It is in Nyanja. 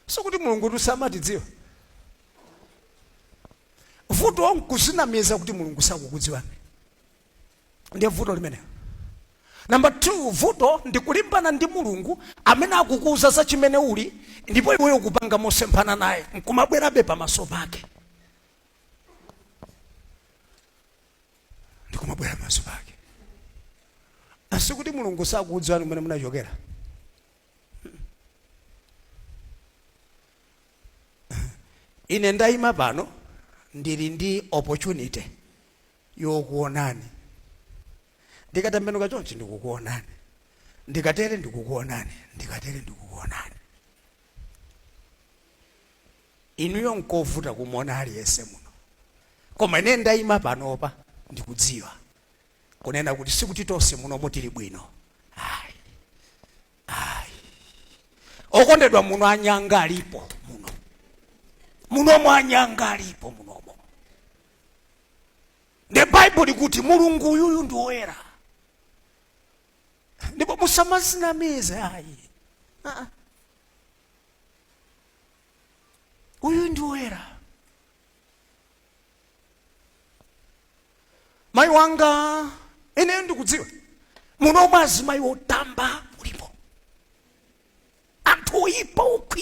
Sikuti Mulungu samatidziwa. Vuto nkuzinamiza kuti Mulungu sakukudziwani, ndiye vuto limenelo. Number 2, vuto ndi kulimbana ndi Mulungu amene akukuuza za chimene uli, ndipo iweyo ukupanga mosemphana naye, nkumabwerabe pamaso pake, ndikumabwera pamaso pake. Sikuti Mulungu sakukudziwani kumene munachokera. Ine ndayima pano, ndili ndi opportunity yokuonani. Ndikatembenuka chonchi ndikukuonani, ndikatere ndikukuonani, ndikatere ndikukuonani. Inuyo nkovuta kumuona aliyense muno, koma ine ndayima panopa ndikudziwa kunena kuti sikuti tonse munomo tili bwino, ayi, ayi. Okondedwa, muno anyanga alipo muno, munomo anyanga alipo munomo. The Bible likuti Mulungu uyuyu ndi woyera, ndipo musamazinamize ayi. Ah. Uyu ndi woyera. Mayi wanga, ineyo ndikudziwa munomo azimayi otamba mulipo, anthu oyipa okhwi.